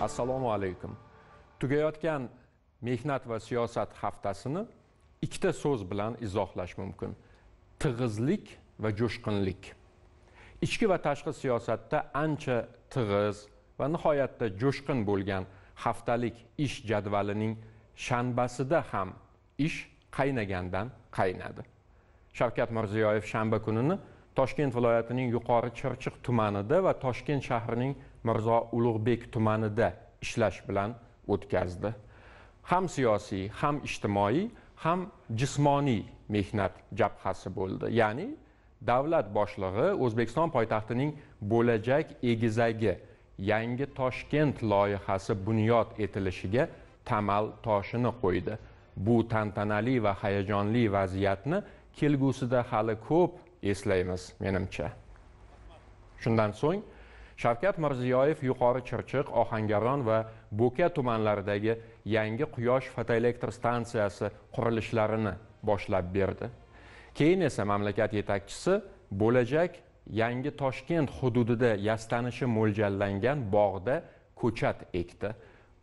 Assalomu alaykum. Tugayotgan mehnat va siyosat haftasini ikkita so'z bilan izohlash mumkin. Tig'izlik va jo'shqinlik. Ichki va tashqi siyosatda ancha tig'iz va nihoyatda jo'shqin bo'lgan haftalik ish jadvalining shanbasida ham ish qaynagandan qaynadi. Shavkat Mirziyoyev shanba kunini Toshkent viloyatining Yuqori Chirchiq tumanida va Toshkent shahrining Mirzo Ulug'bek tumanida ishlash bilan o'tkazdi. Ham siyosiy, ham ijtimoiy, ham jismoniy mehnat jabhasi bo'ldi. Ya'ni davlat boshlig'i O'zbekiston poytaxtining bo'lajak egizagi yangi Toshkent loyihasi bunyod etilishiga tamal toshini qo'ydi. Bu tantanali va hayajonli vaziyatni kelgusida hali ko'p eslaymiz menimcha. Shundan so'ng Shavkat Mirziyoyev Yuqori Chirchiq, Ohangaron va Bo'ka tumanlaridagi yangi quyosh fotoelektr stansiyasi qurilishlarini boshlab berdi. Keyin esa mamlakat yetakchisi bo'lajak yangi Toshkent hududida yastanishi mo'ljallangan bog'da ko'chat ekdi.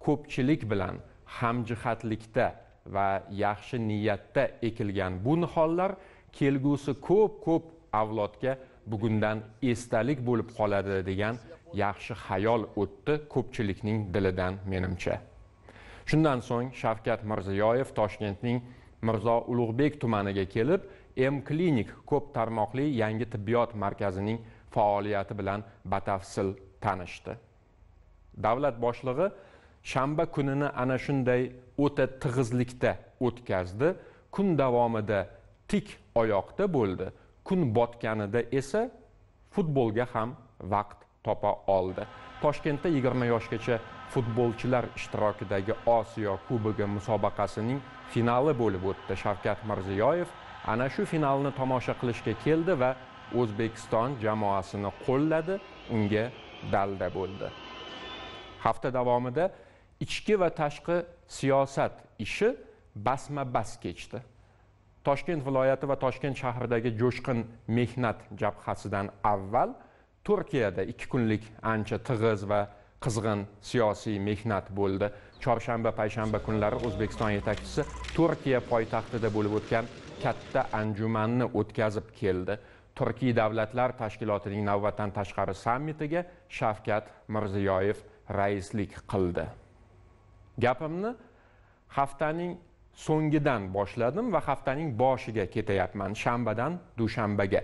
Ko'pchilik bilan hamjihatlikda va yaxshi niyatda ekilgan bu nihollar kelgusi ko'p-ko'p avlodga bugundan esdalik bo'lib qoladi degan yaxshi xayol o'tdi ko'pchilikning dilidan menimcha. Shundan so'ng Shavkat Mirziyoyev Toshkentning Mirzo Ulug'bek tumaniga kelib, M Klinik ko'p tarmoqli yangi tibbiyot markazining faoliyati bilan batafsil tanishdi. Davlat boshlig'i shanba kunini ana shunday o'ta tig'izlikda o'tkazdi. Kun davomida tik oyoqda bo'ldi. Kun botganida esa futbolga ham vaqt topa oldi. Toshkentda 20 yoshgacha futbolchilar ishtirokidagi Osiyo Kubogi musobaqasining finali bo'lib o'tdi. Shavkat Mirziyoyev ana shu finalni tomosha qilishga keldi va O'zbekiston jamoasini qo'lladi, unga dalda bo'ldi. Hafta davomida ichki va tashqi siyosat ishi basma-bas kechdi. Toshkent viloyati va Toshkent shahridagi jo'shqin mehnat jabhasidan avval Turkiyada 2 kunlik ancha tig'iz va qizg'in siyosiy mehnat bo'ldi. Chorshanba, payshanba kunlari O'zbekiston yetakchisi Turkiya poytaxtida bo'lib o'tgan katta anjumanni o'tkazib keldi. Turkiy davlatlar tashkilotining navbatdan tashqari sammitiga Shavkat Mirziyoyev raislik qildi. Gapimni haftaning so'ngidan boshladim va haftaning boshiga ketayapman, shanbadan dushanbaga.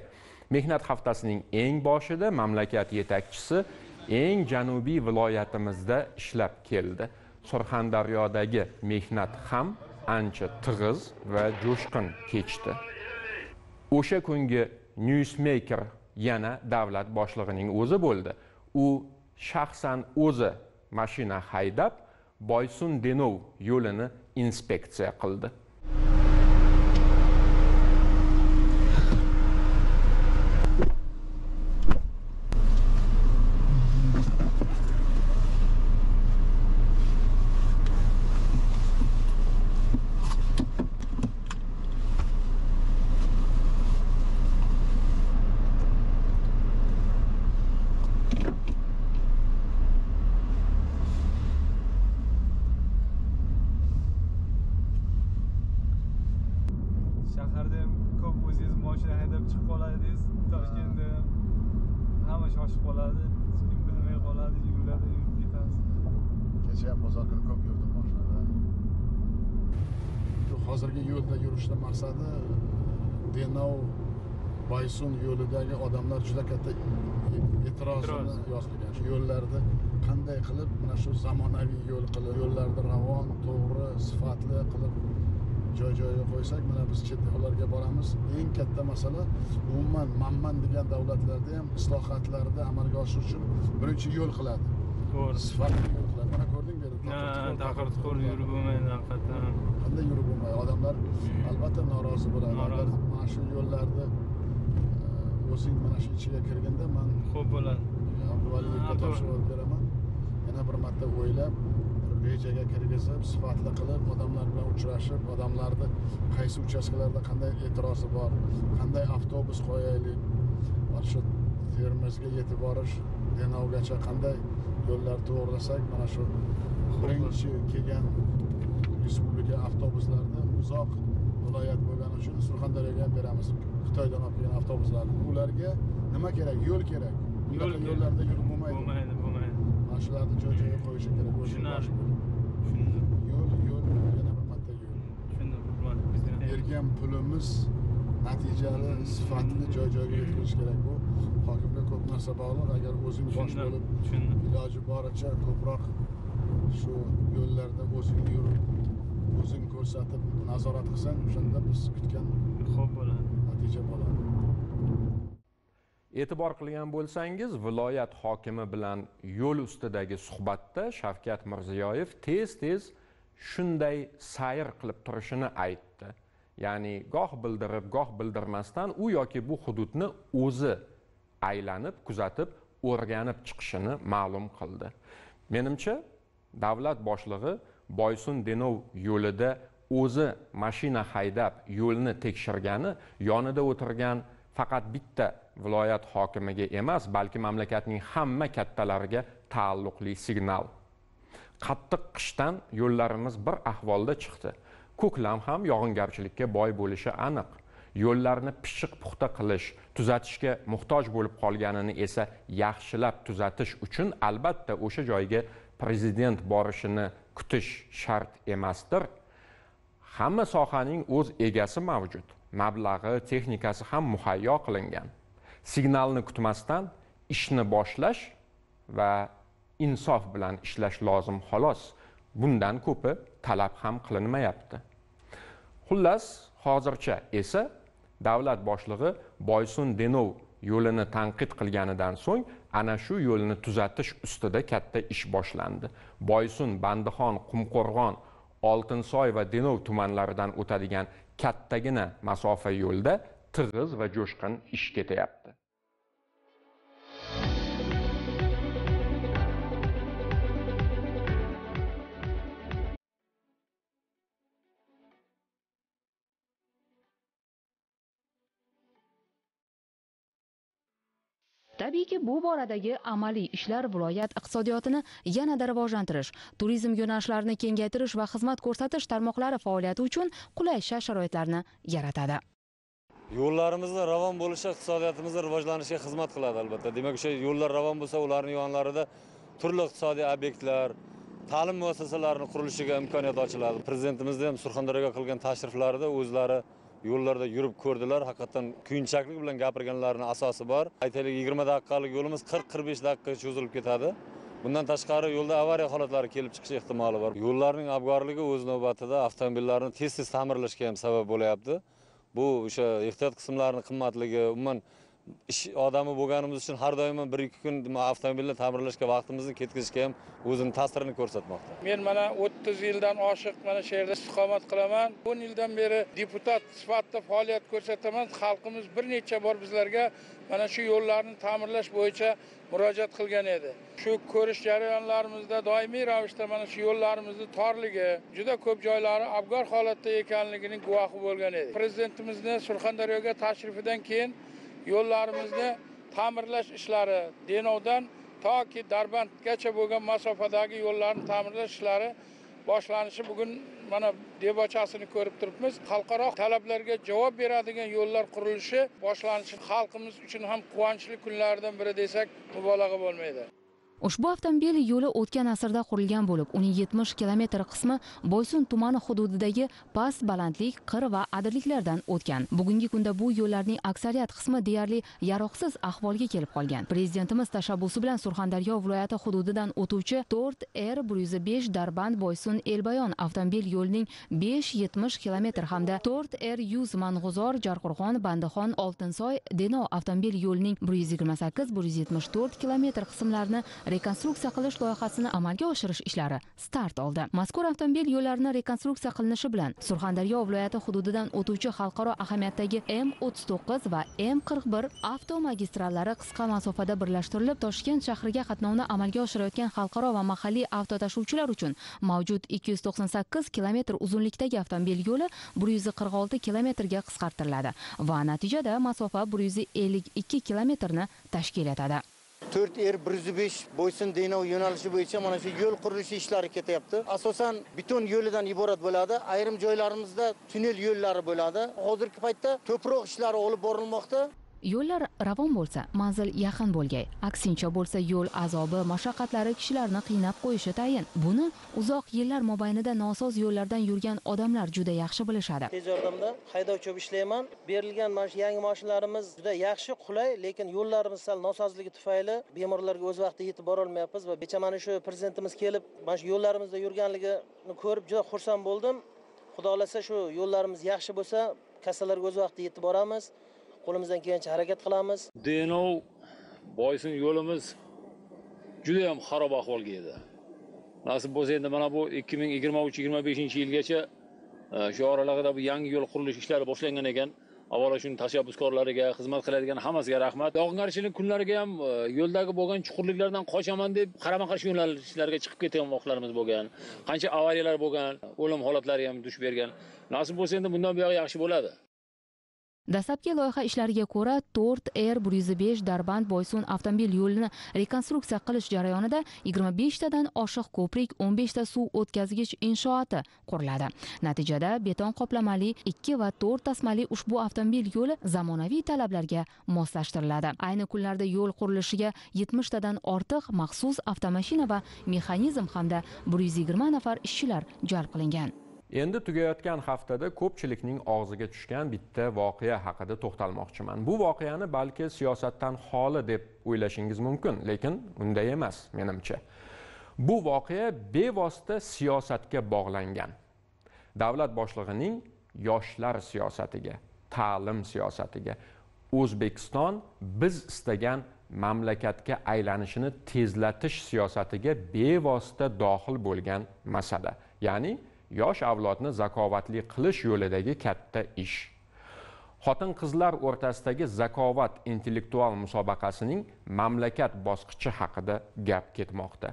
Mehnat haftasining eng boshida mamlakat yetakchisi eng janubiy viloyatimizda ishlab keldi. Surxondaryodagi mehnat ham ancha tig'iz va jo'shqin kechdi. O'sha kungi newsmaker yana davlat boshlig'ining o'zi bo'ldi. U shaxsan o'zi mashina haydab Boysun Denov yo'lini inspeksiya qildi. Hozirgi yo'lda yurishni maqsadi Denov Boysun yo'lidagi odamlar juda katta e'tirozini yozilgan. Shu yo'llarda qanday qilib mana shu zamonaviy yo'l qilib, yo'llarni ravon, to'g'ri, sifatli qilib joy-joyiga qo'ysak, mana biz chet ellarga boramiz. Eng katta masala umuman manman degan davlatlarda ham islohotlarni amalga oshirish uchun birinchi yo'l qiladi. To'g'ri, sifatli yo'l qiladi. Mana ko'rding bu yerda taqir-tuqur yurib bo'lmaydi haqiqatan. Qanday yurib bo'lmaydi? Odamlar albatta norozi bo'ladi. Mana shu yo'llarni o'zing mana shu ichiga kirganda men xo'p bo'ladi. Abduvaliyevga topshiriq beraman. Yana bir marta o'ylab, bir rejaga kirgizib, sifatli qilib, odamlar bilan uchrashib, odamlarni qaysi uchastkalarda qanday e'tirozi bor, qanday avtobus qo'yaylik, mana shu Termizga yetib borish, Denovgacha qanday Yo'llarni to'g'rilasak, mana shu birinchi kelgan respublika avtobuslarida uzoq viloyat bo'lgani uchun Surxondaryoga ham beramiz. Xitoydan olib kelgan avtobuslarni. Ularga nima kerak? Yo'l kerak. Bunaqa yo'llarda yurib bo'lmaydi. Bo'lmaydi. Mana shularni joy-joyiga qo'yish kerak. Tushunarli. Yo'l, yo'l, yana bir marta yo'l. Tushundim, hurmatli prezident. Bergan pulimiz natijali, sifatli joy-joyiga yetkazish kerak. Bu hokimga ko'p narsa bog'liq. Agar o'zing bosh bo'lib, iloji boricha ko'proq shu yo'llarda o'zing yurib, o'zing ko'rsatib, nazorat qilsang, o'shanda biz kutgan xo'p bo'ladi. Natija bo'ladi. E'tibor qilgan bo'lsangiz, viloyat hokimi bilan yo'l ustidagi suhbatda Shavkat Mirziyoyev tez-tez shunday sayr qilib turishini aytdi. Ya'ni goh bildirib, goh bildirmasdan u yoki bu hududni o'zi aylanib, kuzatib, o'rganib chiqishini ma'lum qildi. Menimcha, davlat boshlig'i Boysun Denov yo'lida o'zi mashina haydab yo'lni tekshirgani yonida o'tirgan faqat bitta viloyat hokimiga emas, balki mamlakatning hamma kattalariga taalluqli signal. Qattiq qishdan yo'llarimiz bir ahvolda chiqdi. Ko'klam ham yog'ingarchilikka boy bo'lishi aniq. Yo'llarni pishiq puxta qilish, tuzatishga muhtoj bo'lib qolganini esa yaxshilab tuzatish uchun albatta o'sha joyga prezident borishini kutish shart emasdir. Hamma sohaning o'z egasi mavjud. Mablag'i, texnikasi ham muhayyo qilingan. Signalni kutmasdan ishni boshlash va insof bilan ishlash lozim xolos. Bundan ko'pi talab ham qilinmayapti. Xullas, hozircha esa davlat boshlig'i Boysun Denov yo'lini tanqid qilganidan so'ng ana shu yo'lni tuzatish ustida katta ish boshlandi. Boysun, Bandixon, Qumqo'rg'on, Oltinsoy va Denov tumanlaridan o'tadigan kattagina masofa yo'lda tig'iz va jo'shqin ish ketyapti. Tabiiyki, bu boradagi amaliy ishlar viloyat iqtisodiyotini yanada rivojlantirish, turizm yo'nalishlarini kengaytirish va xizmat ko'rsatish tarmoqlari faoliyati uchun qulay shart-sharoitlarni yaratadi. Yo'llarimizni ravon bo'lishi iqtisodiyotimizni rivojlanishiga xizmat qiladi albatta. Demak, o'sha yo'llar ravon bo'lsa, ularning yonlarida turli iqtisodiy obyektlar, ta'lim muassasalarining qurilishiga imkoniyat ochiladi. Prezidentimizni ham Surxondaryoga qilgan tashriflarida o'zlari yo'llarda yurib ko'rdilar. Haqiqatan kuyunchaklik bilan gapirganlarining asosi bor. Aytaylik, 20 daqiqalik yo'limiz 40-45 daqiqaga cho'zilib ketadi. Bundan tashqari yo'lda avariya holatlari kelib chiqishi ehtimoli bor. Yo'llarning abgorligi o'z navbatida avtomobillarni tez-tez ta'mirlashga ham sabab bo'lyapti. Bu o'sha ehtiyot qismlarining qimmatligi, umuman ish odami bo'lganimiz uchun har doim 1-2 kun avtomobilni ta'mirlashga vaqtimizni ketkazishga ham o'zining ta'sirini ko'rsatmoqda. Men mana 30 yildan oshiq mana shu yerda istiqomat qilaman. 10 yildan beri deputat sifatida faoliyat ko'rsataman. Xalqimiz bir necha bor bizlarga mana shu yo'llarni ta'mirlash bo'yicha murojaat qilgan edi. Shu ko'rish jarayonlarimizda doimiy ravishda mana shu yo'llarimizni torligi, juda ko'p joylari abgor holatda ekanligining guvohi bo'lgan edi. Prezidentimizni Surxondaryoga tashrifidan keyin yo'llarimizni ta'mirlash ishlari Denovdan toki Darbandgacha bo'lgan masofadagi yo'llarni ta'mirlash ishlari boshlanishi bugun mana debochasini ko'rib turibmiz. Xalqaro talablarga javob beradigan yo'llar qurilishi boshlanishi xalqimiz uchun ham quvonchli kunlardan biri desak mubolag'a bo'lmaydi. Ushbu avtomobil yo'li o'tgan asrda qurilgan bo'lib, uning 70 kilometr qismi Boysun tumani hududidagi past balandlik, qir va adirliklardan o'tgan. Bugungi kunda bu yo'llarning aksariyat qismi deyarli yaroqsiz ahvolga kelib qolgan. Prezidentimiz tashabbusi bilan Surxondaryo viloyati hududidan o'tuvchi 4R105 Darband Boysun Elbayon avtomobil yo'lining 570 kilometr hamda 4R100 Mang'uzor Jarqo'rg'on Bandixon Oltinsoy Denov avtomobil yo'lining 128-174 kilometr qismlarini rekonstruksiya qilish loyihasini amalga oshirish ishlari start oldi. Mazkur avtomobil yo'llarini rekonstruksiya qilinishi bilan Surxondaryo viloyati hududidan o'tuvchi xalqaro ahamiyatdagi M39 va M41 avtomagistrallari qisqa masofada birlashtirilib, Toshkent shahriga qatnovni amalga oshirayotgan xalqaro va mahalliy avtotashuvchilar uchun mavjud 298 kilometr uzunlikdagi avtomobil yo'li 146 kilometrga qisqartiriladi va natijada masofa 152 kilometrni tashkil etadi. 4R105 Boysun Denov yo'nalishi bo'yicha mana shu yo'l qurilishi ishlari ketyapti. Asosan beton yo'lidan iborat bo'ladi. Ayrim joylarimizda tunnel yo'llari bo'ladi. Hozirgi paytda to'proq ishlari olib borilmoqda. Yo'llar ravon bo'lsa, manzil yaqin bo'lgay. Aksincha bo'lsa, yo'l azobi, mashaqqatlari kishilarni qiynab qo'yishi tayin. Buni uzoq yillar mobaynida nosoz yo'llardan yurgan odamlar juda yaxshi bilishadi. Tez yordamda haydovchi bo'lib ishlayman. Berilgan mana shu yangi mashinalarimiz juda yaxshi, qulay, lekin yo'llarimiz sal nosozligi tufayli bemorlarga o'z vaqtida yetib bora olmayapmiz va kecha mana shu prezidentimiz kelib, mana shu yo'llarimizda yurganligini ko'rib juda xursand bo'ldim. Xudo xolasa shu yo'llarimiz yaxshi bo'lsa, kasallarga o'z vaqtida yetib boramiz. Qo'limizdan kelgancha harakat qilamiz. Denov Boysun yo'limiz juda ham xarob ahvolga edi. Nasib bo'lsa endi mana bu 2023-25-yilgacha shu oralig'ida bu yangi yo'l qurilish ishlari boshlangan ekan. Avvalo shuni tashabbuskorlariga, xizmat qiladigan hammasiga rahmat. Yog'ingarchilik kunlariga ham yo'ldagi bo'lgan chuqurliklardan qochaman deb qarama-qarshi yo'nalishlarga chiqib ketgan vaqtlarimiz bo'lgan. Qancha avariyalar bo'lgan, o'lim holatlari ham duch bergan. Nasib bo'lsa endi bundan buyog'i yaxshi bo'ladi. Dastlabki loyiha ishlariga ko'ra 4R105 Darband Boysun avtomobil yo'lini rekonstruksiya qilish jarayonida 25 tadan oshiq ko'prik, 15 ta suv o'tkazgich inshooti quriladi. Natijada beton qoplamali 2 va 4 tasmali ushbu avtomobil yo'li zamonaviy talablarga moslashtiriladi. Ayni kunlarda yo'l qurilishiga 70 tadan ortiq maxsus avtomashina va mexanizm hamda 120 nafar ishchilar jalb qilingan. Endi tugayotgan haftada ko'pchilikning og'ziga tushgan bitta voqea haqida to'xtalmoqchiman. Bu voqeani balki siyosatdan xoli deb o'ylashingiz mumkin, lekin unday emas menimcha. Bu voqea bevosita siyosatga bog'langan. Davlat boshlig'ining yoshlar siyosatiga, ta'lim siyosatiga, O'zbekiston biz istagan mamlakatga aylanishini tezlatish siyosatiga bevosita dohil bo'lgan masala. Ya'ni yosh avlodni zakovatli qilish yo'lidagi katta ish. Xotin-qizlar o'rtasidagi zakovat intellektual musobaqasining mamlakat bosqichi haqida gap ketmoqda.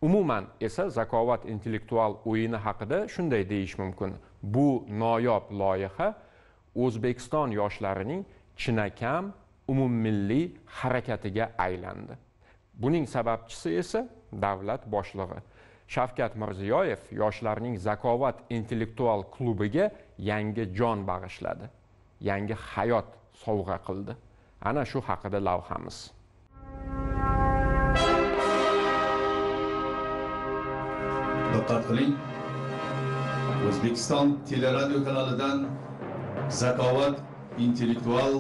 Umuman esa zakovat intellektual o'yini haqida shunday deyish mumkin. Bu noyob loyiha O'zbekiston yoshlarining chinakam umummilliy harakatiga aylandi. Buning sababchisi esa davlat boshlig'i Shavkat Mirziyoyev yoshlarning zakovat intellektual klubiga yangi jon bag'ishladi, yangi hayot sovg'a qildi. Ana shu haqida lavhamiz. Diqqat qiling. O'zbekiston teleradio kanalidan Zakovat intellektual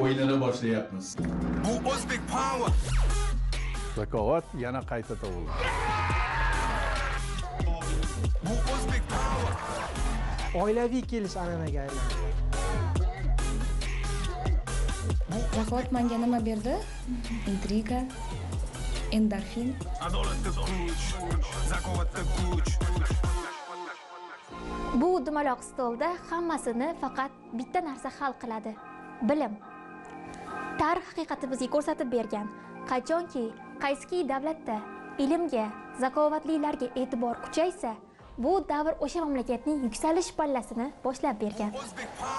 o'yinini boshlayapmiz. Bu O'zbek Power. Zakovat yana qayta tug'ildi. Bu O'zbek Power. Oilaviy kelish an'anaga aylandi. Zakovat menga nima berdi? Intriga, endorfin. Adolatda kuch, zakovatda kuch. Bu dumaloq stolda hammasini faqat bitta narsa hal qiladi. Bilim. Tarix haqiqati bizga ko'rsatib bergan. Qachonki qaysiki davlatda ilmga, zakovatlilarga e'tibor kuchaysa, bu davr o'sha mamlakatning yuksalish pallasini boshlab bergan.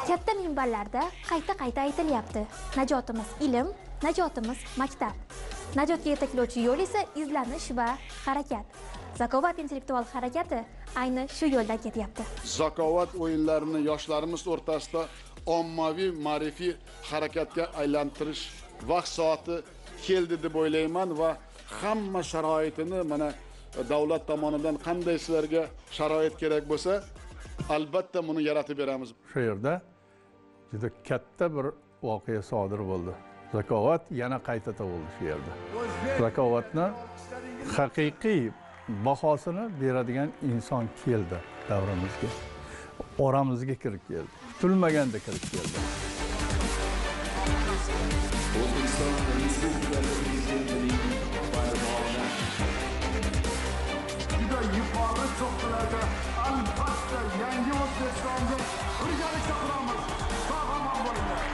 Katta minbarlarda qayta-qayta aytilyapti. Najotimiz ilm, najotimiz maktab. Najotga yetaklovchi yo'l esa izlanish va harakat. Zakovat intellektual harakati ayni shu yo'ldan ketyapti. Zakovat o'yinlarini yoshlarimiz o'rtasida ommaviy ma'rifiy harakatga aylantirish vaqt soati keldi deb o'ylayman va hamma sharoitini mana davlat tomonidan qanday sizlarga sharoit kerak bo'lsa, albatta buni yaratib beramiz. Shu yerda juda katta bir voqea sodir bo'ldi. Zakovat yana qayta tug'ildi shu yerda. Zakovatni haqiqiy bahosini beradigan inson keldi davrimizga. Oramizga kirib keldi. Kutilmaganda kirib keldi. O'zbekiston Respublikasi Prezidentining farmoni. Juda yuqori cho'qqilarga albatta yangi O'zbekistonni birgalikda quramiz. Sog'-omon bo'linglar.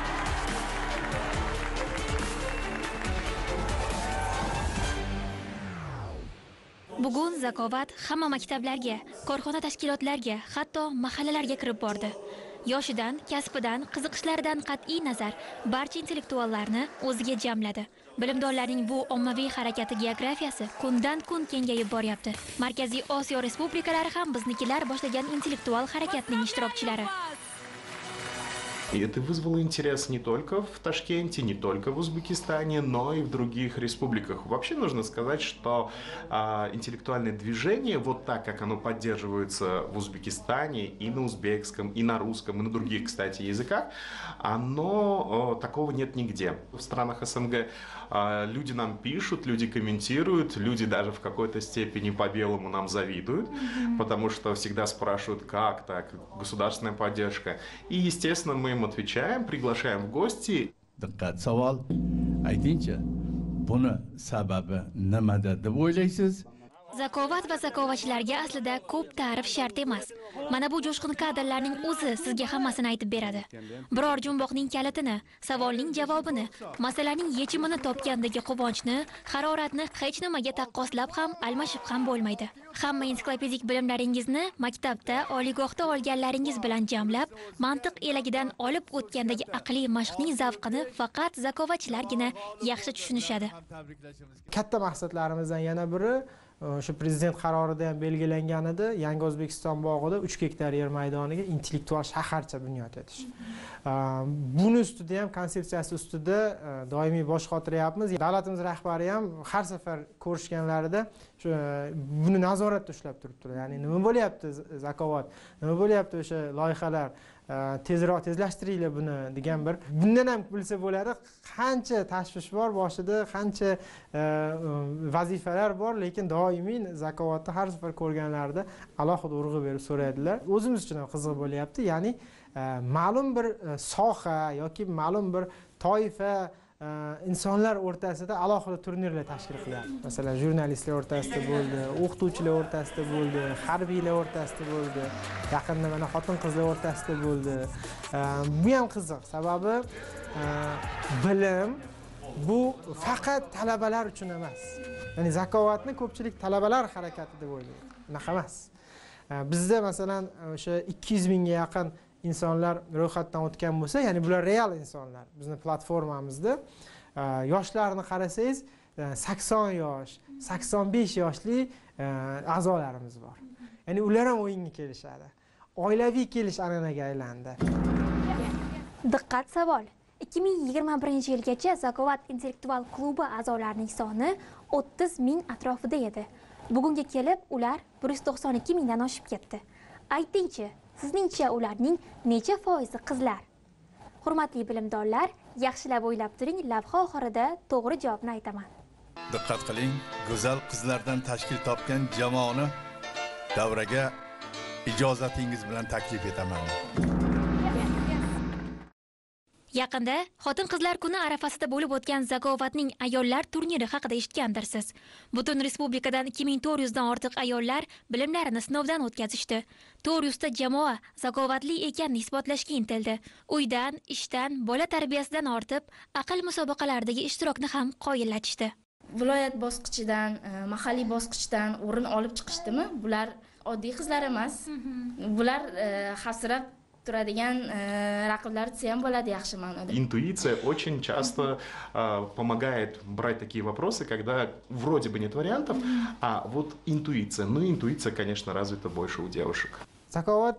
Bugun zakovat hamma maktablarga, korxona tashkilotlarga, hatto mahallalarga kirib bordi. Yoshidan, kasbidan, qiziqishlaridan qat'iy nazar barcha intellektuallarni o'ziga jamladi. Bilimdonlarning bu ommaviy harakati geografiyasi kundan kun kengayib boryapti. Markaziy Osiyo respublikalari ham biznikilar boshlagan intellektual harakatning ishtirokchilari. И это вызвало интерес не только в Ташкенте, не только в Узбекистане, но и в других республиках. Вообще нужно сказать, что интеллектуальное движение, вот так, как оно поддерживается в Узбекистане, и на узбекском, и на русском, и на других, кстати, языках, оно такого нет нигде. В странах СНГ люди нам пишут, люди комментируют, люди даже в какой-то степени по-белому нам завидуют, потому что всегда спрашивают, как так, государственная поддержка. И, естественно, мы им отвечаем, приглашаем в гости. Diqqat, savol. Aytingchi, buni sababi nimada deb o'ylaysiz? Zakovat va zakovatchilarga aslida ko'p ta'rif shart emas. Mana bu jo'shqin kadrlarning o'zi sizga hammasini aytib beradi. Biror jumboqning kalitini, savolning javobini, masalaning yechimini topgandagi quvonchni, haroratni hech nimaga taqqoslab ham, almashib ham bo'lmaydi. Hamma ensiklopedik bilimlaringizni maktabda, oliygohda olganlaringiz bilan jamlab, mantiq elagidan olib o'tgandagi aqliy mashqning zavqini faqat zakovatchilargina yaxshi tushunishadi. Katta maqsadlarimizdan yana biri o'sha prezident qarorida ham belgilangan edi, Yangi O'zbekiston bog'ida 3 gektar yer maydoniga intellektual shaharcha bunyod etish. Buni ustida ham, konsepsiyasi ustida doimiy bosh qotiryapmiz. Davlatimiz rahbari ham har safar ko'rishganlarida buni nazoratda ushlab turibdilar. Ya'ni nima bo'lyapti zakovat, nima bo'lyapti o'sha loyihalar, tezroq tezlashtiringlar buni degan bir. Bundan ham bilsa bo'ladi, qancha tashvish bor boshida, qancha vazifalar bor, lekin doimiy zakovatni har safar ko'rganlarida alohida urg'u berib so'raydilar. O'zimiz uchun ham qiziq bo'lyapti. Ya'ni ma'lum bir soha yoki ma'lum bir toifa insonlar o'rtasida alohida turnirlar tashkil qilyapti. Masalan, jurnalistlar o'rtasida bo'ldi, o'qituvchilar o'rtasida bo'ldi, harbiylar o'rtasida bo'ldi, yaqinda mana xotin-qizlar o'rtasida bo'ldi. Bu ham qiziq, sababi bilim bu faqat talabalar uchun emas. Ya'ni zakovatni ko'pchilik talabalar harakati deb o'ylaydi. Unaqa emas. Bizda masalan o'sha 200 mingga yaqin insonlar ro'yxatdan o'tgan bo'lsa, ya'ni bular real insonlar. Bizni platformamizda yoshlarni qarasangiz 80 yosh, 85 yoshli a'zolarimiz bor. Ya'ni ular ham o'yinga kelishadi. Oilaviy kelish an'anaga aylandi. Diqqat, savol. 2021-yilgacha Zakovat intellektual klubi a'zolarining soni 30 ming atrofida edi. Bugunga kelib ular 192 mingdan oshib ketdi. Aytingchi, sizningcha ularning necha foizi qizlar? Hurmatli bilimdonlar, yaxshilab o'ylab turing, lavha oxirida to'g'ri javobni aytaman. Diqqat qiling, go'zal qizlardan tashkil topgan jamoani davraga ijozatingiz bilan taklif etaman. Yaqinda Xotin-qizlar kuni arafasida bo'lib o'tgan Zakovatning ayollar turniri haqida eshitgandirsiz. Butun respublikadan 2400 dan ortiq ayollar bilimlarini sinovdan o'tkazishdi. 400 ta jamoa zakovatli ekanini isbotlashga intildi. Uydan, ishdan, bola tarbiyasidan ortib, aql musobaqalaridagi ishtirokni ham qoyillatishdi. Viloyat bosqichidan, mahalliy bosqichdan o'rin olib chiqishdimi? Bular oddiy qizlar emas. Bular xavfsirab turadigan raqiblar desa ham bo'ladi yaxshi ma'noda. Интуиция очень часто помогает брать такие вопросы, когда вроде бы нет вариантов, а вот интуиция. Ну, интуиция, конечно, развита больше у девушек. Zakovat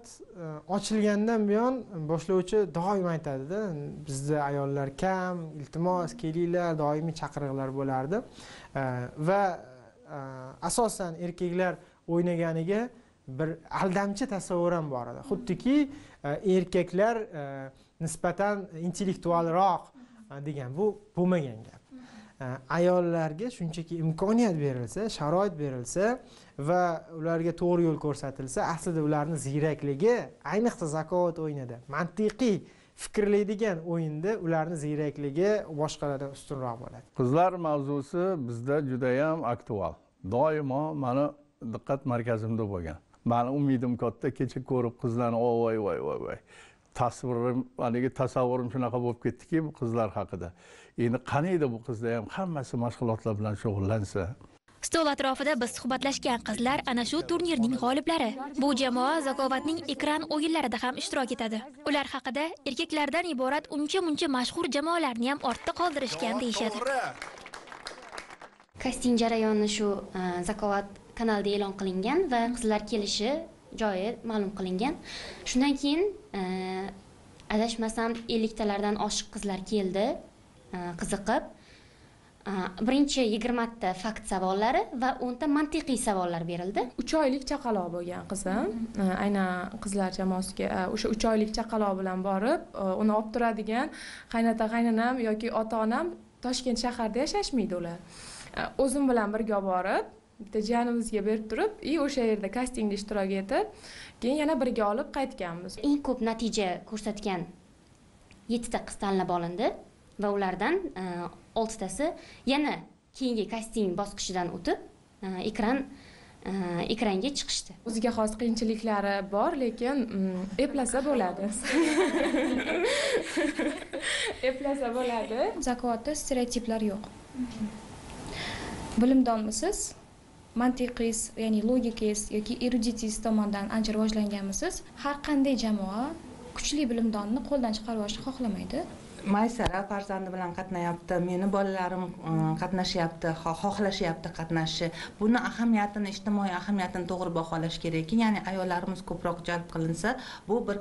ochilgandan buyon boshlovchi doim aytadi-da, bizda ayollar kam, iltimos kelinglar, doimiy chaqiriqlar bo'lardi. Va asosan erkaklar o'ynaganiga bir aldamchi tasavvur ham bor edi. Xuddiki erkaklar nisbatan intellektualroq degan, bu bo'lmagan gap. Ayollarga shunchaki imkoniyat berilsa, sharoit berilsa va ularga to'g'ri yo'l ko'rsatilsa, aslida ularning ziyrakligi, ayniqsa zakovat o'yinida, mantiqiy fikrlaydigan o'yinda ularning ziyrakligi boshqalardan ustunroq bo'ladi. Qizlar mavzusi bizda juda ham aktual. Doimo meni diqqat markazimda bo'lgan. Meni umidim katta, kecha ko'rib qizlarni voy voy voy voy. Tasvirim, haligi tasavvurim shunaqa bo'lib ketdiki bu qizlar haqida. Endi qani edi bu qizlar ham hammasi mashg'ulotlar bilan shug'ullansa. Stol atrofida biz suhbatlashgan qizlar ana shu turnirning g'oliblari. Bu jamoa Zakovatning ekran o'yinlarida ham ishtirok etadi. Ular haqida erkaklardan iborat uncha-muncha mashhur jamoalarni ham ortda qoldirishgan deyishadi. Kasting jarayoni shu Zakovat kanalida e'lon qilingan va qizlar kelishi joyi ma'lum qilingan. Shundan keyin adashmasam 50 talardan oshiq qizlar keldi, qiziqib. Birinchi 20 ta fakt savollari va 10 ta mantiqiy savollar berildi. 3 oylik chaqaloq bo'lgan qizim, aynan qizlar jamoasiga o'sha 3 oylik chaqaloq bilan borib, uni olib turadigan qaynota qaynonam yoki ota-onam Toshkent shahrida yashashmaydi ular. O'zim bilan birga borib, bitta jiyanimizga berib turib, o'sha yerda kastingda ishtirok etib, keyin yana birga olib qaytganmiz. Eng ko'p natija ko'rsatgan 7 ta qiz tanlab olindi va ulardan 6 tasi yana keyingi kasting bosqichidan o'tib, ekranga chiqishdi. O'ziga xos qiyinchiliklari bor, lekin eplasa bo'ladi. Eplasa bo'ladi. Zakovatda stereotiplar yo'q. Bilimdonmisiz, mantiqingiz, ya'ni logikangiz yoki eruditingiz tomondan ancha rivojlanganmisiz? Har qanday jamoa kuchli bilimdonni qo'ldan chiqarib yuborishni xohlamaydi. Maysara farzandi bilan qatnayapti, meni bolalarim qatnashyapti, xohlashyapti qatnashishi. Buni ahamiyatini, ijtimoiy ahamiyatini to'g'ri baholash kerakki, ya'ni ayollarimiz ko'proq jalb qilinsa, bu bir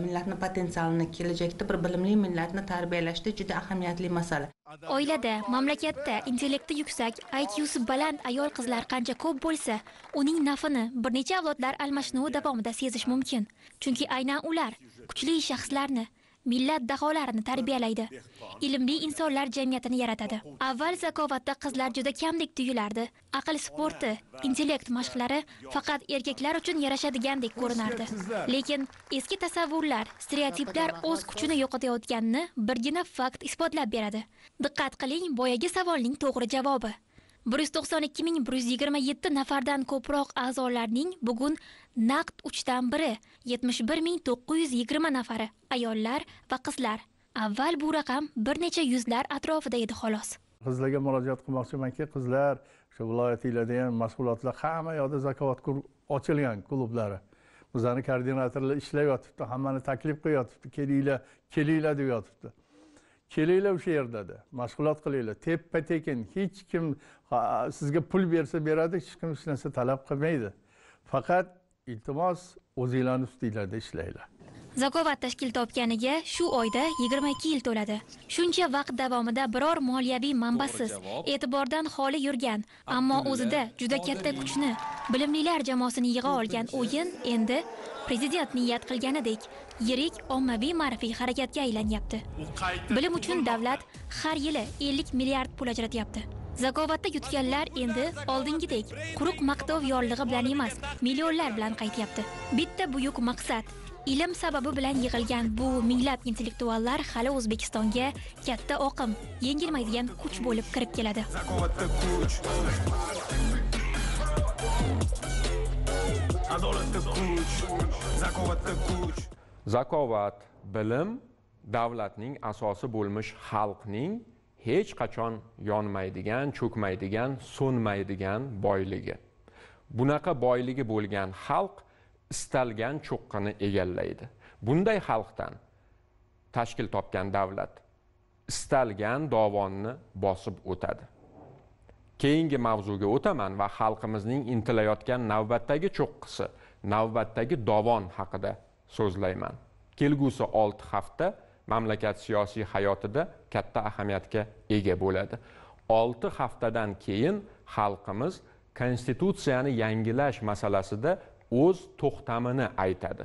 millatni potensialini, kelajakda bir bilimli millatni tarbiyalashda juda ahamiyatli masala. Oilada, mamlakatda intellekti yuksak, IQsi baland ayol qizlar qancha ko'p bo'lsa, uning nafini bir necha avlodlar almashinuvi davomida sezish mumkin. Chunki aynan ular kuchli shaxslarni, millat daholarini tarbiyalaydi. Ilmli insonlar jamiyatini yaratadi. Avval zakovatda qizlar juda kamdek tuyulardi. Aql sporti, intellekt mashqlari faqat erkaklar uchun yarashadigandek ko'rinardi. Lekin eski tasavvurlar, stereotiplar o'z kuchini yo'qotayotganini birgina fakt isbotlab beradi. Diqqat qiling, boyagi savolning to'g'ri javobi. 192 127 nafardan ko'proq a'zolarning bugun naqd 3dan biri, 71 920 nafari ayollar va qizlar. Avval bu raqam bir necha yuzlar atrofida edi xolos. Qizlarga murojaat qilmoqchimanki, qizlar shu viloyatinglarda ham mashg'ulotlar hamma yoqda zakovat ochilgan klublari. Bizlarning koordinatorlar ishlayotibdi, hammani taklif qilyotibdi, kelinglar, kelinglar deb yotibdi. Kelinglar o'sha yerda, mashg'ulot qilinglar, teppa tekin, hech kim sizga pul bersa beradi, hech kim hech narsa talab qilmaydi. Faqat iltimos, o'zinglarning ustinglarda ishlanglar. Zakovat tashkil topganiga shu oyda 22 yil to'ladi. Shuncha vaqt davomida biror moliyaviy manbasiz, e'tibordan xoli yurgan, ammo o'zida juda katta kuchni, bilimlilar jamoasini yig'a olgan o'yin endi prezident niyat qilganidek yirik ommaviy ma'rifiy harakatga aylanyapti. Bilim uchun davlat har yili 50 milliard pul ajratyapti. Zakovatda yutganlar endi oldingidek quruq maqtov yorlig'i bilan emas, millionlar bilan qaytyapti. Bitta buyuk maqsad, ilm sababi bilan yig'ilgan bu minglab intellektuallar hali O'zbekistonga katta oqim, yengilmaydigan kuch bo'lib kirib keladi. Zakovatda kuch, adolatda kuch, zakovatda kuch. Zakovat, bilim davlatning asosi bo'lmish xalqning hech qachon yonmaydigan, cho'kmaydigan, so'nmaydigan boyligi. Bunaqa boyligi bo'lgan xalq istalgan cho'qqini egallaydi. Bunday xalqdan tashkil topgan davlat istalgan dovonni bosib o'tadi. Keyingi mavzuga o'taman va xalqimizning intilayotgan navbatdagi cho'qqisi, navbatdagi dovon haqida so'zlayman. Kelgusi 6 hafta mamlakat siyosiy hayotida katta ahamiyatga ega bo'ladi. 6 haftadan keyin xalqimiz konstitutsiyani yangilash masalasida o'z to'xtamini aytadi.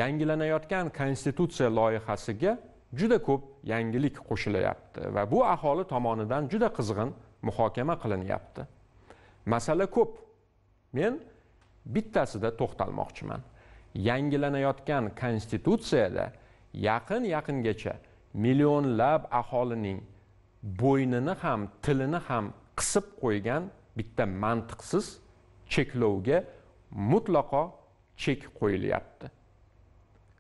Yangilanayotgan konstitutsiya loyihasiga juda ko'p yangilik qo'shilyapti va bu aholi tomonidan juda qizg'in muhokama qilinyapti. Masala ko'p. Men bittasida to'xtalmoqchiman. Yangilanayotgan konstitutsiyada yaqin-yaqingacha millionlab aholining bo'ynini ham, tilini ham qisib qo'ygan bitta mantiqsiz cheklovga mutlaqo chek qo'yilyapti.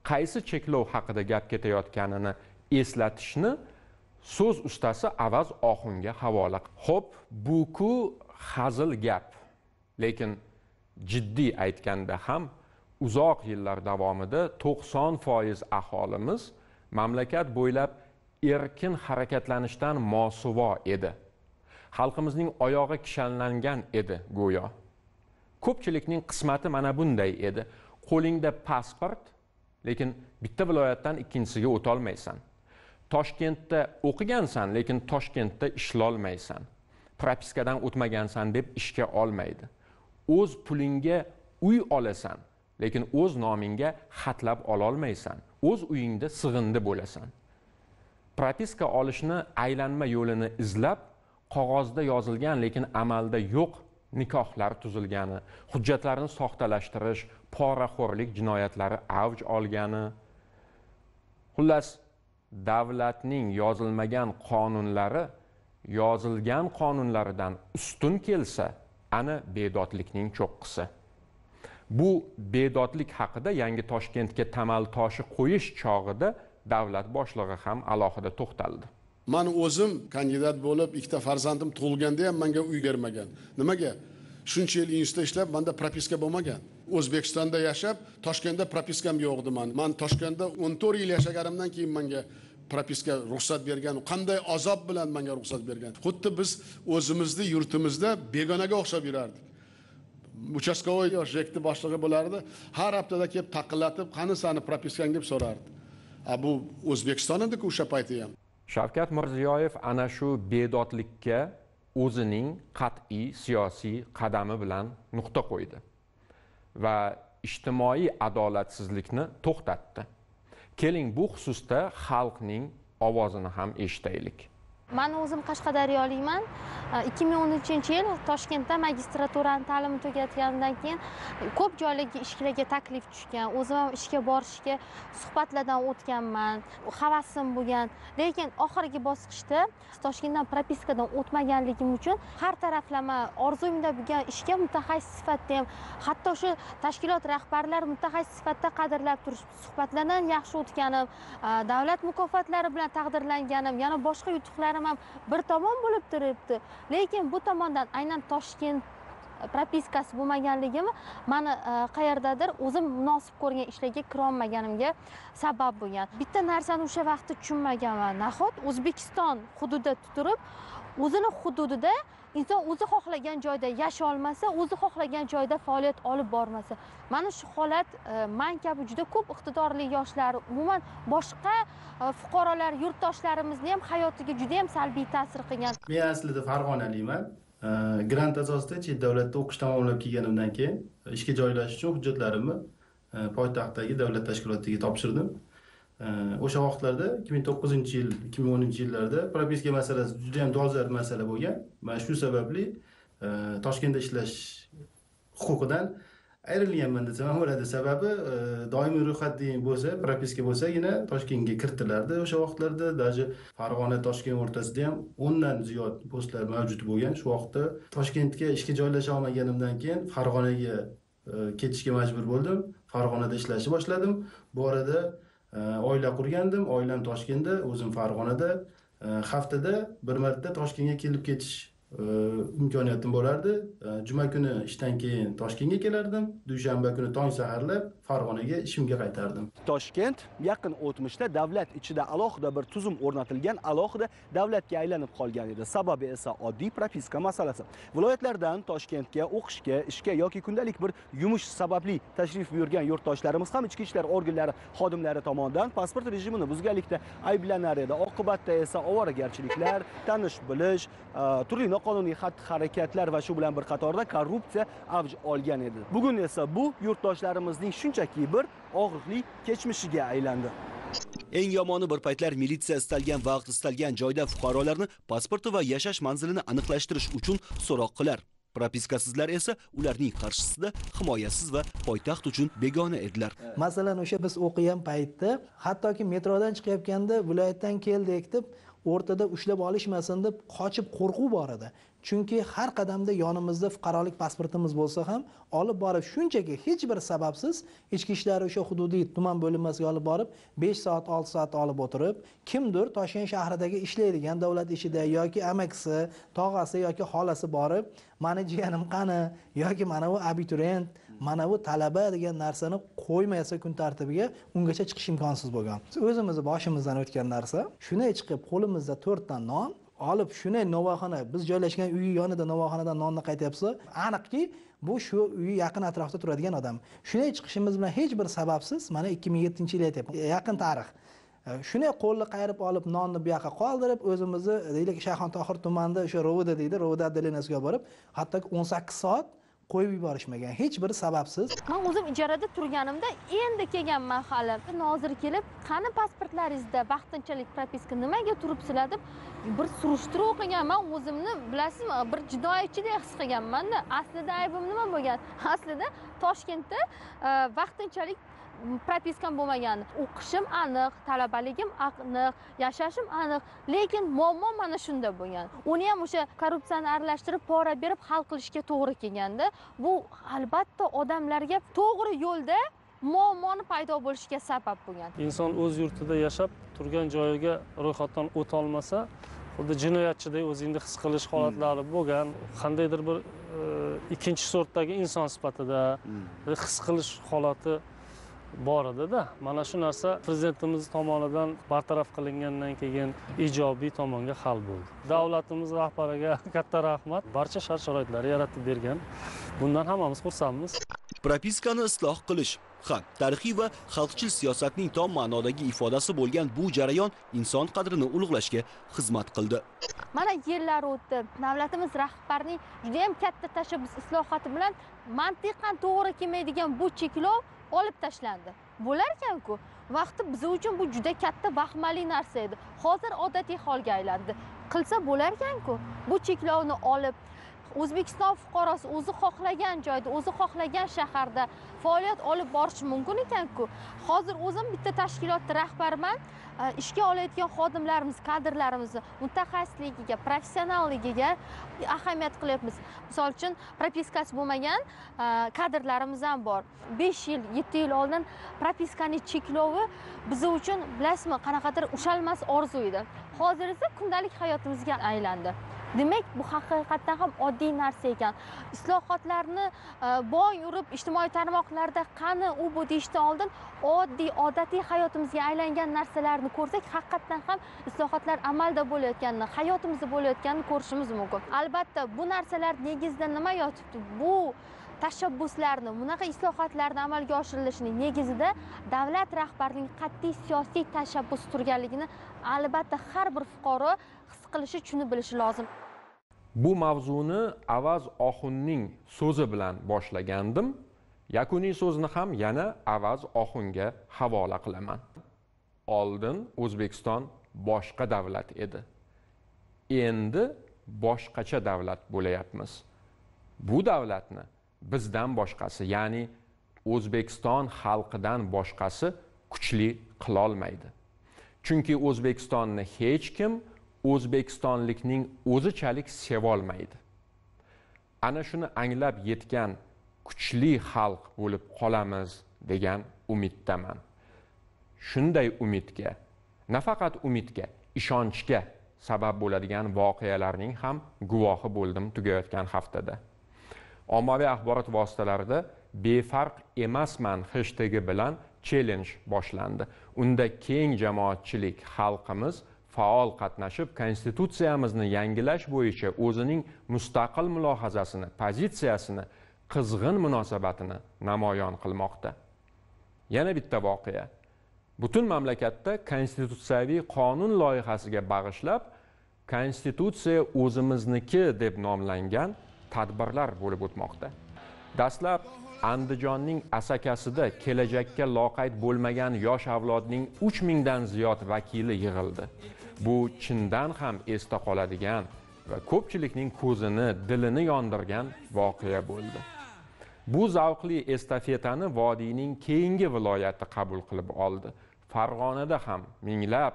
Qaysi cheklov haqida gap ketayotganini eslatishni so'z ustasi Avaz Oxunga havola. Xo'p, bu-ku hazil gap. Lekin jiddiy aytganda ham uzoq yillar davomida 90% aholimiz mamlakat bo'ylab erkin harakatlanishdan mosuvo edi. Xalqimizning oyog'i kishanlangan edi go'yo. Ko'pchilikning qismati mana bunday edi. Qo'lingda pasport, lekin bitta viloyatdan ikkinchisiga o'tolmaysan. Toshkentda o'qigansan, lekin Toshkentda ishlolmaysan. Propiskadan o'tmagansan deb ishga olmaydi. O'z pulingga uy olasan, lekin o'z nomingga xatlab ololmaysan. O'z uyingda sig'indi bo'lasan. Propiska olishni aylanma yo'lini izlab, qog'ozda yozilgan, lekin amalda yo'q nikohlar tuzilgani, hujjatlarni soxtalashtirish, poraxo'rlik jinoyatlari avj olgani. Xullas, davlatning yozilmagan qonunlari yozilgan qonunlaridan ustun kelsa, ana bedodlikning cho'qqisi. Bu bedodlik haqida yangi Toshkentga tamal toshi qo'yish chog'ida davlat boshlig'i ham alohida to'xtaldi. Men o'zim kandidat bo'lib, ikkita farzandim tug'ilganda ham menga uy bermagan. Nimaga? Shuncha yil institutda ishlab, menda propiska bo'lmagan. O'zbekistonda yashab, Toshkentda propiskam yo'q edi men. Men Toshkentda 14 yil yashaganimdan keyin menga propiska ruxsat bergan. Qanday azob bilan menga ruxsat bergan. Xuddi biz o'zimizni yurtimizda begonaga o'xshab yurardik. Uchastkovoy yoshlikni boshlig'i bo'lardi. Har haftada kelib taqillatib, qani sani propiskang deb so'rardi. Bu O'zbekiston edi-ku o'sha payti ham. Shavkat Mirziyoyev ana shu bedodlikka o'zining qat'iy siyosiy qadami bilan nuqta qo'ydi va ijtimoiy adolatsizlikni to'xtatdi. Keling, bu xususda xalqning ovozini ham eshitaylik. Men o'zim Qashqadaryolikman. 2013-yil Toshkentda magistraturani ta'limini tugatganimdan keyin ko'p joylarga ishlarga taklif tushgan. O'zim ham ishga borishga suhbatlardan o'tganman. Havasim bo'lgan. Lekin oxirgi bosqichda Toshkentdan propiskadan o'tmaganligim uchun har taraflama orzumda bo'lgan ishga mutaxassis sifatida ham, hatto shu tashkilot rahbarlari mutaxassis sifatida qadrlab turishdi. Suhbatlardan yaxshi o'tganim, davlat mukofotlari bilan taqdirlanganim, yana boshqa yutuqlarim ham bir tomon bo'lib turibdi. Lekin bu tomondan aynan Toshkent propiskasi bo'lmaganligimi meni qayerdadir o'zim munosib ko'rgan ishlarga kira olmaganimga sabab bo'lgan. Bitta narsani o'sha vaqtda tushunmaganman. Nahot O'zbekiston hududida turib, o'zini hududida inson o'zi xohlagan joyda yasha olmasa, o'zi xohlagan joyda faoliyat olib bormasa. Mana shu holat men kabi juda ko'p iqtidorli yoshlar, umuman boshqa fuqarolar, yurtdoshlarimizni ham hayotiga juda ham salbiy ta'sir qilgan. Men aslida Farg'onalikman. Grant asosida chet davlatda o'qish tamomlab kelganimdan keyin ishga joylashish uchun hujjatlarimni poytaxtdagi davlat tashkilotiga topshirdim. O'sha vaqtlarda 2009-yil, 2010-yillarda propiska masalasi juda ham dolzarb masala bo'lgan. Mana shu sababli Toshkentda ishlash huquqidan ayrilganman desam ham bo'ladi. Sababi doimiy ro'yxat degan bo'lsa, propiska bo'lsagina Toshkentga kiritilardi. O'sha vaqtlarda даже Farg'ona Toshkent o'rtasida ham 10 dan ziyod postlar mavjud bo'lgan. Shu vaqtda Toshkentga ishga joylasha olmaganimdan keyin Farg'onaga ketishga majbur bo'ldim. Farg'onada ishlashni boshladim. Bu orada oila qurgandim. Oilam Toshkentda, o'zim Farg'onada. Haftada bir marta Toshkentga kelib ketish imkoniyatim bo'lardi. Juma kuni ishdan keyin Toshkentga kelardim, dushanba kuni tong saharlab Farg'onaga ishimga qaytardim. Toshkent yaqin o'tmishda davlat ichida alohida bir tuzum o'rnatilgan, alohida davlatga aylanib qolgan edi. Sababi esa oddiy propiska masalasi. Viloyatlardan Toshkentga o'qishga, ishga yoki kundalik bir yumush sababli tashrif buyurgan yurtdoshlarimiz ham ichki ishlar organlari xodimlari tomonidan pasport rejimini buzganlikda ayblanar edi. Oqibatda esa ovoragarchiliklar, tanish bilish, turli noqonuniy xatti-harakatlar va shu bilan bir qatorda korrupsiya avj olgan edi. Bugun esa bu yurtdoshlarimizning shunchaki bir og'riqli kechmishiga aylandi. Eng yomoni bir paytlar militsiya istalgan vaqt, istalgan joyda fuqarolarni pasporti va yashash manzilini aniqlashtirish uchun so'roq qilar. Propiskasizlar esa ularning qarshisida himoyasiz va poytaxt uchun begona edilar. Masalan, o'sha biz o'qigan paytda hattoki metrodan chiqayotganda viloyatdan keldik deb o'rtada ushlab olishmasin deb qochib qo'rquv bor edi. Chunki har qadamda yonimizda fuqarolik pasportimiz bo'lsa ham olib borib shunchaki hech bir sababsiz ichki ishlar o'sha hududiy tuman bo'linmasiga olib borib 5 soat 6 soat olib o'tirib, kimdir Toshkent shahridagi ishlaydigan davlat ishida yoki amakisi, tog'asi yoki xolasi borib, mani jiyanim qani yoki mana bu abituriyent, mana bu talaba degan narsani qo'ymasa kun tartibiga, ungacha chiqish imkonsiz bo'lgan. O'zimizni boshimizdan o'tgan narsa, shunday chiqib qo'limizda 4 ta non, olib shunday novvoyxona, biz joylashgan uyi yonida novvoyxonadan nonni qaytyapsa, aniqki bu shu uyi yaqin atrofda turadigan odam. Shunday chiqishimiz bilan hech bir sababsiz, mana 2007-yil aytyapman, yaqin tarix. Shunday qo'lni qayirib olib nonni bu yoqqa qoldirib, o'zimizni deylik Shayxontohur tumanida o'sha Rovda deydi, Rovda отделениesiga borib, hatto 18 soat qo'yib yuborishmagan, hech bir sababsiz. Men o'zim ijarada turganimda endi kelganman hali. Nozir kelib, qani pasportlaringizda vaqtinchalik propiska nimaga turibsizlar deb bir surishtiruv qilganman. O'zimni bilasizmi, bir jinoyatchidek his qilganman-da. Aslida aybim nima bo'lgan? Aslida Toshkentda vaqtinchalik propiskam bo'lmagan. O'qishim aniq, talabaligim aniq, yashashim aniq, lekin muammo mana shunda bo'lgan. Uni ham o'sha korrupsiyani aralashtirib, pora berib hal qilishga to'g'ri kelganda, bu albatta odamlarga to'g'ri yo'lda muammoni paydo bo'lishiga sabab bo'lgan. Inson o'z yurtida yashab turgan joyiga ro'yxatdan o'ta olmasa, xuddi jinoyatchidek o'zingni his qilish holatlari bo'lgan. Qandaydir bir ikkinchi sortdagi inson sifatida his qilish holati bor edi-da. Mana shu narsa prezidentimiz tomonidan bartaraf qilingandan keyin ijobiy tomonga hal bo'ldi. Davlatimiz rahbariga katta rahmat. Barcha shart-sharoitlarni yaratib bergan. Bundan hammamiz xursandmiz. Propiskani isloh qilish, ha, tarixiy va xalqchil siyosatning tom ma'nodagi ifodasi bo'lgan bu jarayon inson qadrini ulug'lashga xizmat qildi. Mana yillar o'tdi. Davlatimiz rahbarining juda ham katta tashabbus islohoti bilan mantiqan to'g'ri kelmaydigan bu cheklov olib tashlandi. Bo'lar ekan-ku, vaqti biz uchun bu juda katta vahimali narsa edi. Hozir odatiy holga aylandi. Qilsa bo'lar ekan-ku, bu cheklovni olib O'zbekiston fuqarosi o'zi xohlagan joyda, o'zi xohlagan shaharda faoliyat olib borishi mumkin ekan-ku. Hozir o'zim bitta tashkilotda rahbarman. Ishga olayotgan xodimlarimiz, kadrlarimizni mutaxassisligiga, professionalligiga ahamiyat qilyapmiz. Misol uchun, propiskasi bo'lmagan kadrlarimiz ham bor. 5 yil, 7 yil oldin propiskaning cheklovi biz uchun, bilasizmi, qanaqadir ushalmas orzu edi. Hozir esa kundalik hayotimizga aylandi. Demak, bu haqiqatdan ham oddiy narsa ekan. Islohotlarni bong urib ijtimoiy tarmoqlarda qani u bu deyishdan oldin oddiy, odatiy hayotimizga aylangan narsalarni ko'rsak, haqiqatdan ham islohotlar amalda bo'layotganini, hayotimizda bo'layotganini ko'rishimiz mumkin. Albatta, bu narsalar negizida nima yotibdi? Bu tashabbuslarni, bunaqa islohotlarni amalga oshirilishining negizida davlat rahbarining qat'iy siyosiy tashabbusi turganligini albatta har bir fuqaro his qilishi, tushunib bilishi lozim. Bu mavzuni Avaz Oxunning so'zi bilan boshlagandim. Yakuniy so'zni ham yana Avaz Oxunga havola qilaman. Oldin O'zbekiston boshqa davlat edi. Endi boshqacha davlat bo'layapmiz. Bu davlatni bizdan boshqasi, ya'ni O'zbekiston xalqidan boshqasi kuchli qilolmaydi. Chunki O'zbekistonni hech kim o'zbekistonlikning o'zichalik sevolmaydi. Ana shuni anglab yetgan kuchli xalq bo'lib qolamiz degan umiddaman. Shunday umidga, nafaqat umidga, ishonchga sabab bo'ladigan voqealarning ham guvohi bo'ldim tugayotgan haftada. Ommaviy axborot vositalarida befarq emasman hashtagi bilan challenge boshlandi. Unda keng jamoatchilik, xalqimiz faol qatnashib, konstitutsiyamizni yangilash bo'yicha o'zining mustaqil mulohazasini, pozitsiyasini, qizg'in munosabatini namoyon qilmoqda. Yana bitta voqea. Butun mamlakatda konstitutsiyaviy qonun loyihasiga bag'ishlab Konstitutsiya o'zimizniki deb nomlangan tadbirlar bo'lib o'tmoqda. Dastlab Andijonning Asakasida kelajakka loqayd bo'lmagan yosh avlodning 3000 dan ziyod vakili yig'ildi. Bu chindan ham esda qoladigan va ko'pchilikning ko'zini, dilini yondirgan voqea bo'ldi. Bu zavqli estafetani vodiyning keyingi viloyati qabul qilib oldi. Farg'onada ham minglab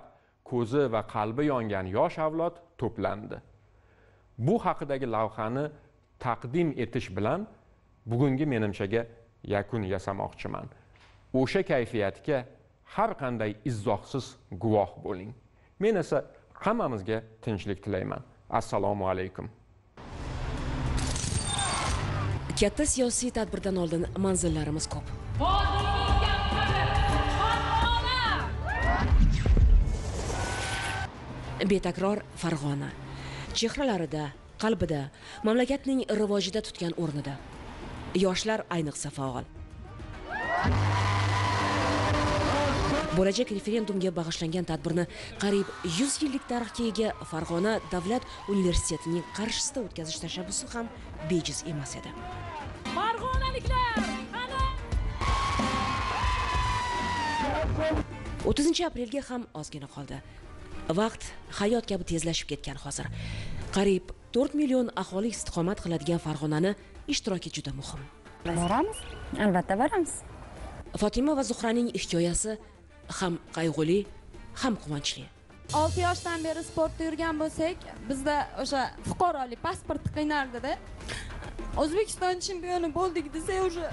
ko'zi va qalbi yongan yosh avlod to'plandi. Bu haqidagi lavhani taqdim etish bilan bugungi menimchaga yakun yasamoqchiman. O'sha kayfiyatga har qanday izohsiz guvoh bo'ling. Men esa hammamizga tinchlik tilayman. Assalomu alaykum. Katta siyosiy tadbirdan oldin manzillarimiz ko'p. Betakror Farg'ona. Chehralarida, qalbida, mamlakatning rivojida tutgan o'rnida. Yoshlar ayniqsa faol. Bo'lajak referendumga bag'ishlangan tadbirni qariyb 100 yillik tarixga ega Farg'ona davlat universitetining qarshisida o'tkazish tashabbusi ham bejiz emas edi. Farg'onaliklar, qani! 30-aprelga ham ozgina qoldi. Vaqt hayot kabi tezlashib ketgan hozir. Qariyb 4 million aholi istiqomat qiladigan Farg'onani ishtiroki juda muhim. Boramiz, albatta boramiz. Fotima va Zuhraning hikoyasi ham qayg'uli, ham quvonchli. 6 yoshdan beri sportda yurgan bo'lsak, bizda o'sha fuqarolik pasporti qiynardi-da. O'zbekiston chempioni bo'ldik desak, o'sha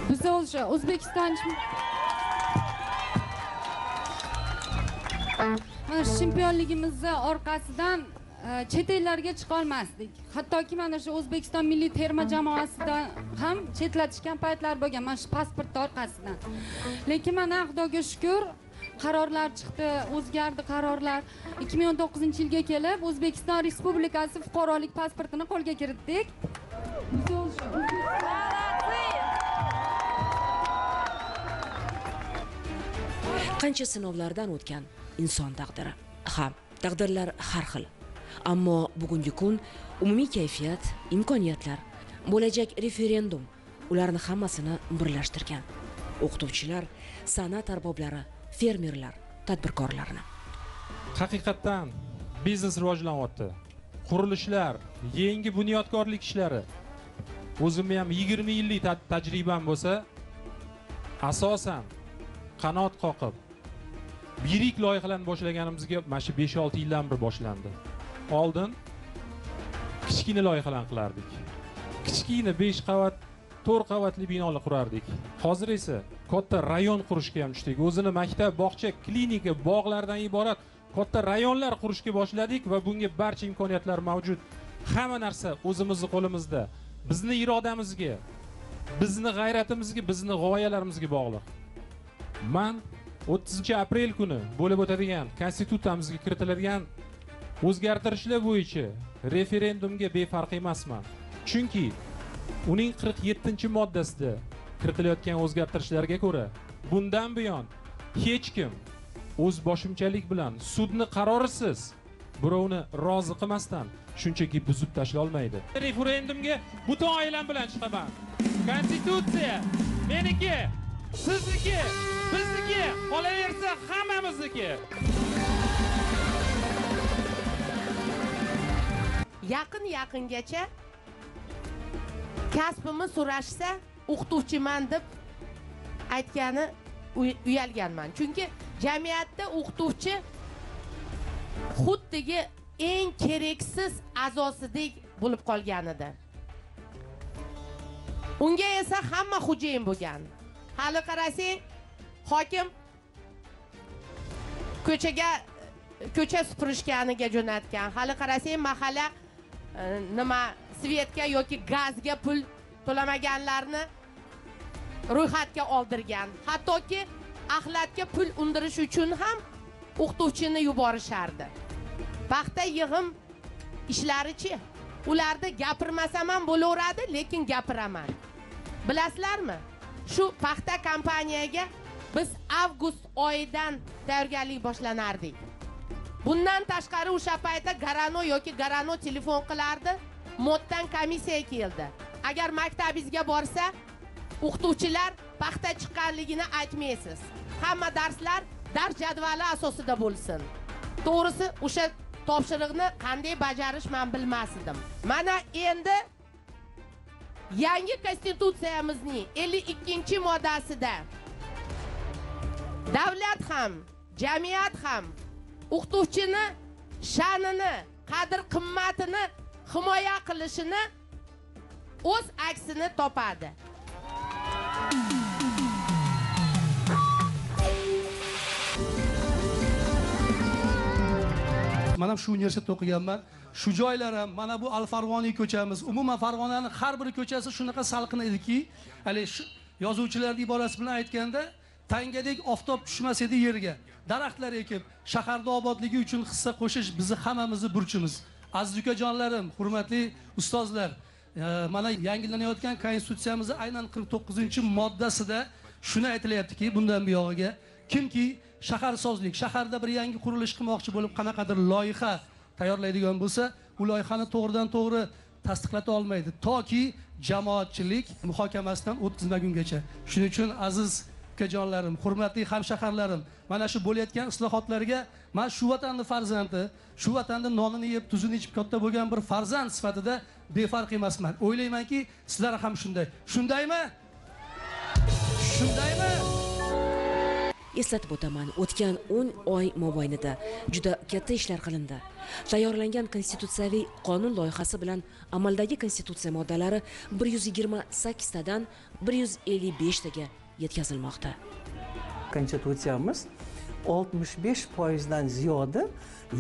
biz o'sha O'zbekiston mana shu chempionligimizni orqasidan chet ellarga chiqa olmasdik. Hattoki mana shu O'zbekiston milliy terma jamoasidan ham chetlatishgan paytlar bo'lgan mana shu pasportning orqasidan. Lekin mana Xudoga shukr, qarorlar chiqdi, o'zgardi qarorlar. 2019-yilga kelib O'zbekiston Respublikasi fuqarolik pasportini qo'lga kiritdik. Qancha sinovlardan o'tgan inson taqdiri. Ha, taqdirlar har xil. Ammo bugungi kun umumiy kayfiyat, imkoniyatlar, bo'lajak referendum ularni hammasini birlashtirgan. O'qituvchilar, san'at arboblari, fermerlar, tadbirkorlarni. Haqiqatdan biznes rivojlanyapti. Qurilishlar, yangi bunyodkorlik ishlari. O'zimni ham 20 yillik tajribam bo'lsa, asosan qanot qoqib yirik loyihalarni boshlaganimizga mana shu 5-6 yildan beri boshlandi. Oldin kichkina loyihalarni qilardik. Kichkina 5 qavat, 4 qavatli binolar qurardik. Hozir esa katta rayon qurishga ham tushdik. O'zini maktab, bog'cha, klinika, bog'lardan iborat katta rayonlar qurishga boshladik va bunga barcha imkoniyatlar mavjud. Hamma narsa o'zimizning qo'limizda. Bizni irodamizga, bizni g'ayratimizga, bizni g'oyalarimizga bog'liq. Men 30-aprel kuni bo'lib o'tadigan konstitutsiyamizga kiritiladigan o'zgartirishlar bo'yicha referendumga befarq emasman. Chunki uning 47-moddasida kiritilayotgan o'zgartirishlarga ko'ra, bundan buyon hech kim o'z boshimchalik bilan sudni qarorisiz birovni rozi qilmasdan shunchaki buzib tashlay olmaydi. Referendumga butun oilam bilan chiqaman. Konstitutsiya meniki, sizniki, bizniki, qolaversa hammamizniki. Yaqin-yaqingacha kasbimni so'rashsa, o'qituvchiman deb aytgani uyalganman. Chunki jamiyatda o'qituvchi xuddigi eng keraksiz a'zosidek bo'lib qolgan edi. Unga esa hamma xo'jayin bo'lgan. Hali qarasang, hokim ko'chaga ko'cha supurishganiga jo'natgan. Hali qarasang, mahalla nima svetga yoki gazga pul to'lamaganlarni ro'yxatga oldirgan. Hattoki axlatga pul undirish uchun ham o'qituvchini yuborishardi. Paxta yig'im ishlarichi, ularda gapirmasam ham bo'laveradi, lekin gapiraman. Bilasizlarmi? Shu paxta kompaniyaga biz avgust oyidan tayyorgarlik boshlanardik. Bundan tashqari o'sha paytda Garano yoki Garano telefon qilardi, moddan komissiya keldi. Agar maktabingizga borsa, o'qituvchilar paxta chiqqanligini aytmaysiz. Hamma darslar dars jadvali asosida bo'lsin. To'g'risi, o'sha topshiriqni qanday bajarish men bilmas edim. Mana endi yangi konstitutsiyamizning 52-moddasida davlat ham, jamiyat ham o'qituvchini sha'nini, qadr-qimmatini himoya qilishini o'z aksini topadi. Men ham shu universitetda o'qiganman. Shu joylar ham, mana bu Al-Farg'oniy ko'chamiz, umuman Farg'onaning har bir ko'chasi shunaqa salqin ediki, hali shu yozuvchilarning iborasi bilan aytganda, Tangadek oftob tushmas edi yerga. Daraxtlar ekib, shaharda obodligi uchun hissa qo'shish bizni hammamizni burchimiz. Aziz ukajonlarim, hurmatli ustozlar, mana yangilanayotgan konstitutsiyamizning aynan 49-moddasida shuni aytilyaptiki, bundan buyog'iga kimki shaharsozlik, shaharda bir yangi qurilish qilmoqchi bo'lib qanaqadir loyiha tayyorlaydigan bo'lsa, u loyihani to'g'ridan to'g'ri tasdiqlata olmaydi, toki jamoatchilik muhokamasidan o'tkazmagungacha. Shuning uchun aziz ukajonlarim, hurmatli hamshaharlarim, mana shu bo'layotgan islohotlarga men shu vatanning farzandi, shu vatanning nonini yeb, tuzini ichib katta bo'lgan bir farzand sifatida befarq emasman. O'ylaymanki, sizlar ham shunday. Shundaymi? Shundaymi? Eslatib o'taman, o'tgan 10 oy mobaynida juda katta ishlar qilindi. Tayyorlangan konstitutsiyaviy qonun loyihasi bilan amaldagi konstitutsiya moddalari 128 tadan 155 taga yetkazilmoqda. Konstitutsiyamiz 65% dan ziyoda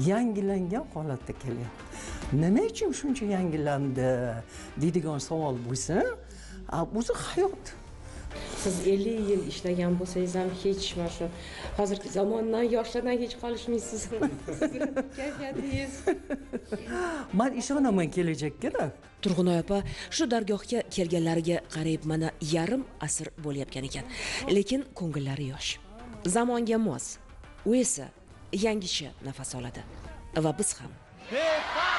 yangilangan holatda kelyapti. Nima uchun shuncha yangilandi deydigan savol bo'lsa, o'zi hayot. Siz 50 yil ishlagan bo'lsangiz ham hech mana shu hozirgi zamondan, yoshlardan hech qolishmaysiz. Kayfiyatingiz. Men ishonaman kelajakka-da. Turg'unoy opa shu dargohga kelganlariga qarab mana yarim asr bo'layotgan ekan. Lekin ko'ngillari yosh. Zamonga mos. U esa yangicha nafas oladi. Va biz ham. Befarq.